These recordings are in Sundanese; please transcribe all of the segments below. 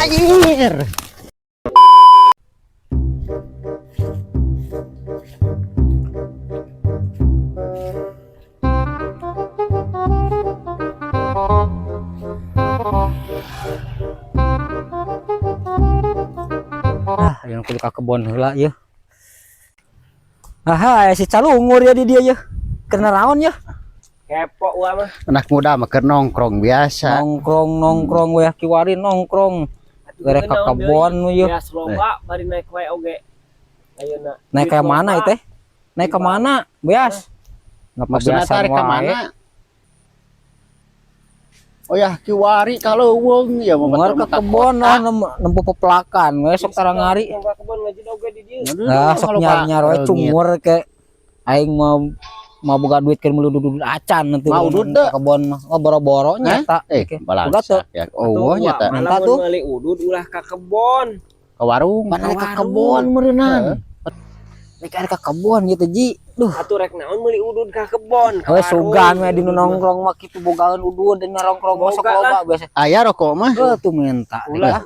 Anjir. Ah, yang kudu ka kebon heula ieu. Aha, aya si calungur ya di dia ya. Kena naon ya? Kepo gua mah. Anak muda mah keur nongkrong biasa. Nongkrong nongkrong we kiwari nongkrong. Gara ka kebon we. Ya loba bari naik wae oge. Ayeuna. Naik ke mana itu? Naik ke mana? Beas. Nggak Maksudnya kebiasaan tarik ke wae. mana? Oh ya, kiwari kalau wong ya mau Ngar ke kebon lah nempo pepelakan we sok tarangari. Ka kebon ngaji oge di dieu. Lah sok nyar-nyar we cungur ke aing mau mau boga duit keur meuli udud acan nanti Mau udud teu? ke kebon mah. Oh boro-boro nya eta. Eh, Boga teu? balangsa. Ya, oh nya ta. Mantap tuh. Meuli udud ulah ka kebon. Ke warung. Pan arek ka kebon meureunnan. Rek arek ka kebon gitu ji. Duh. Atuh rek naon meuli udud ka kebon. Ka We warung. sugan we di nu nongkrong mah kitu bogaeun udud dan nongkrong mah sok Boga loba biasa. Aya rokok mah. Heuh tuh minta. Ulah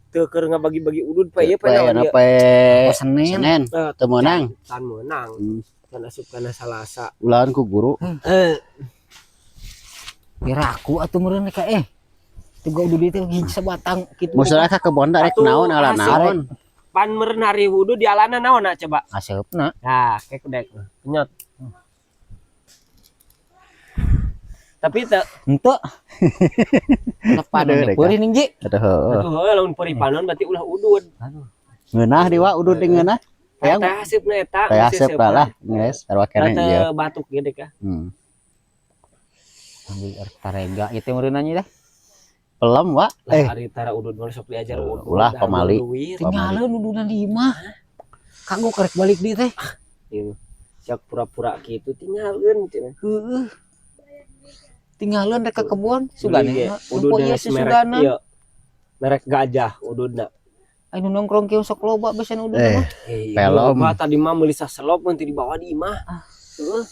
teu keur ngabagi-bagi udud pa ieu pa Poe naon ieu. poe Senin. Senin Eh, teu meunang. Tan meunang. Tan asup kana Salasa. Ulahan ku guru. Eh, Kira aku atuh meureun ka eh. Tuh udud itu hiji sabatang kitu. Maksudnya ka kebon da rek Atuh, naon ala asik. naon. Pan meureun hari wudu di alana naon nak coba. Aseupna. Nah, kayak kuda kenyot. Tapi teu Henteu. Lepan Aduh, rek. peurih ning ji. Aduh. Heuh. atuh heuh lamun peurih panon berarti ulah udud. Aduh. Ngeunah di wa udud di ngeunah. Hayang Teh haseupna eta. teh asep lah geus sarua keneh Teh ieu. batuk gede kah. Ambil erek tarega ieu teh meureun nya dah. Pelem wa. Lah Eh, hari tara udud mah sok diajar udud. Ulah dah pamali. duit. Tinggalin udunan di imah. Kagok rek balik di teh. Ieu. Siak pura-pura kitu tinggalkeun cenah. Heeh. Tinggalin rek ke kebon sugana. Beli ge, Udud ududna ieu geus si merek sugana. ieu. Merek gajah ududna. Anu nongkrong kieu sok loba besan udud Eh, mah. Eh, Pelom. loba tadi mah meuli saselop mun teu dibawa di imah. Heeh.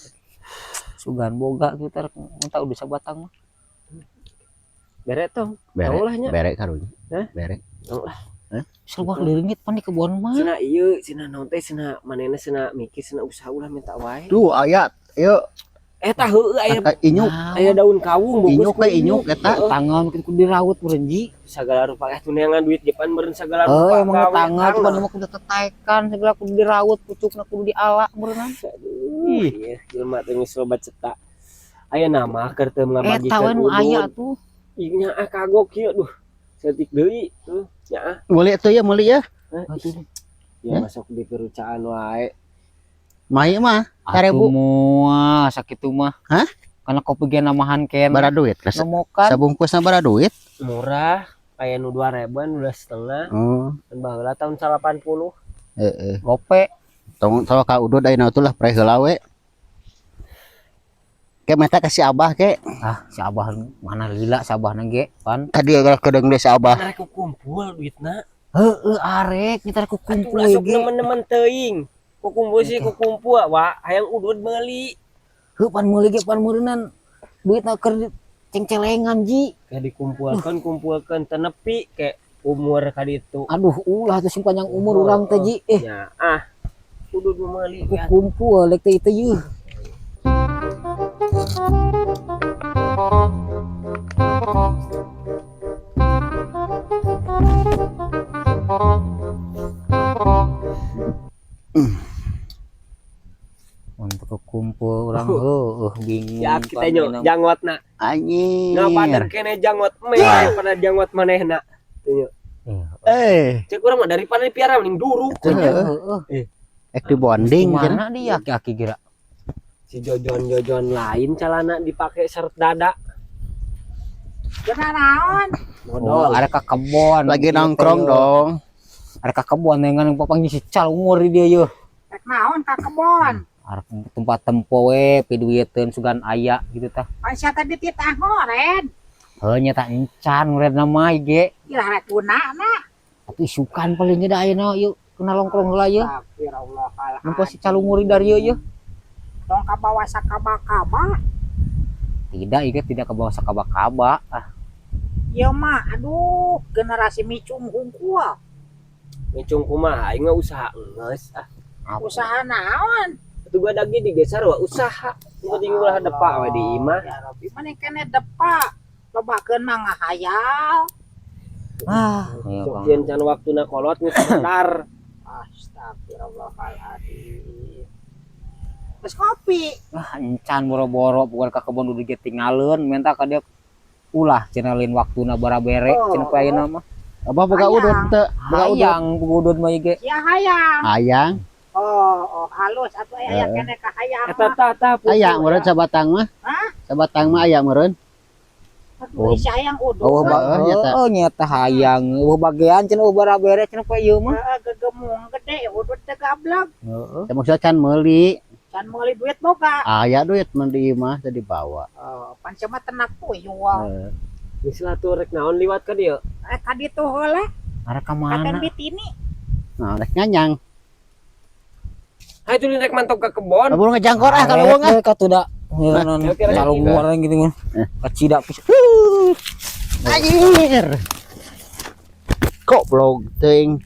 Sugan boga kieu teh rek minta udud sabatang mah. Bere tong. Bere, Tong lah nya. bere karunya. Hah? Bere. Tong lah. Seluar leungit pan di kebon mah. Cenah ieu cenah naon teh cenah manehna cenah mikir cenah usaha ulah minta wae. Tuh aya ieu Eta heueuh aya aya inyuk, aya daun kawung bungkus inyuk we inyuk eta. Heeh. Tangan kudu diraut meureun ji. Segala rupa eh tuneangan duit depan meureun segala rupa. Heuh emang gawe, tangan tang. cuman mah kudu tetekan segala kudu diraut pucukna kudu diala meureunna. Aduh, ieu jelema teh geus loba cetak. Aya nama keur teu Eta we ngabagikeun nu aya udud. tuh. Ih nya ah kagok kieu duh. Setik deui tuh nya ah. Meuli tuh ya meuli ya. Hah, Atuh. Ya masuk di perusahaan wae. Mai mah Atuh 1000. moal sakitu mah. Hah? Karena kopi ge namahan ken. Bara duit. Lah, Nemokan. sabungkusna bara duit. Murah aya nu 2000-an, 2,5. Oh, Dan baheula tahun 80. heeh. Gope. Tong tong ka udud ayeuna tuh lah pre heula we. Ke meta ka si Abah ke. Ah, si Abah mana lila si Abah ge pan. Tadi agak kedeung deui si Abah. Arek ku kumpul duitna. Heueuh arek kita ku kumpul Atuh asup ge. nemen-nemen teuing. Ku kumpul sih ku kumpul wa hayang udud meuli. Heuh pan meuli ge pan meureunan duitna keur cengcelengan ji. Kayak dikumpulkan kumpulkan tenepi kayak umur kaditu. Aduh ulah tuh sing panjang umur urang teh ji. Eh Ya ah udud meuli ku kumpul lek teh itu yeuh. Untuk kumpul orang heueuh bingung. Ya kita nyo jangotna. Anjir. Ngapader kene janggot me daripada janggot manehna. Tuh nyo. Eh, Cek urang mah daripada dipiara mending duruk. Heeh. ek di bonding cenah. Mana dia aki-aki kira? Si jojon-jojon lain celana dipakai seret dada. Kena naon? Oh, Modal. ada ke kebon. Lagi nongkrong dong. Ada ke kebon dengan yang papangnya si calungur di dia yeuh. Rek naon ka kebon? Arek tempat tempo we piduiteun sugan aya gitu tah. Pan sia teh dititah ngoren. Heuh nya tak encan ngored nama ge. Ilah rek gunana. Tapi isukan paling nya da ayeuna yeuh kena nongkrong heula yeuh. Astagfirullahaladzim. Nempo si calunguri dari ieu yeuh. Tong kabawa sakaba-kaba. Tidak, ieu tidak kebawa sakaba-kaba. Ah, Ieu mah aduh, generasi micung hungkul. Ngecung kumaha, aing mah usaha geus ah. Usaha naon? Atuh gua dagi digeser wa usaha. Nu penting ulah depak we di imah. Ya Rabbi, mana kene depak. Lobakeun mah ngahayal. Ah, iya, Sok Kang. sieun can waktuna kolot geus bentar. Astagfirullahaladzim. Terus kopi. Ah, encan boro-boro bukan ka kebon udah ge tinggalin, minta ka dia ulah cenah lain waktuna barabere Oh. cenah ku ayeuna mah. Abah boga Hayang. udut teu? Boga udut. Hayang udut mah ieu ge. Ya hayang. Hayang. Oh, halus atuh aya kene ka hayang. Eta tah tah putu. Aya meureun sabatang mah. Hah? Sabatang mah aya meureun. Aduh, si hayang udut. Oh, ba Heeh, nyata. oh, nyata hayang. Eueuh bagean cenah eueuh barabere cenah ku ieu mah. Heeh, gegemung gede udut teh gablek. Heeh. Ya maksudnya can meuli. Can meuli duit boga. Aya duit mah di imah teu dibawa. Oh, pan sia mah tenak puyuh. Heeh. Geus lah tuh rek naon liwat ka dieu. Eh, ka ditu heula, Arek ka ka mana? bitini. Nah, rek nganyang. Hayu tuh rek mantap ka kebon. Kabur ngejangkor ah kalau wong ah. Arek ka tuh da. Ngeunan Oke, oke. kalungguar gitu kan. Kacida pisan. Anjir. Goblok teuing.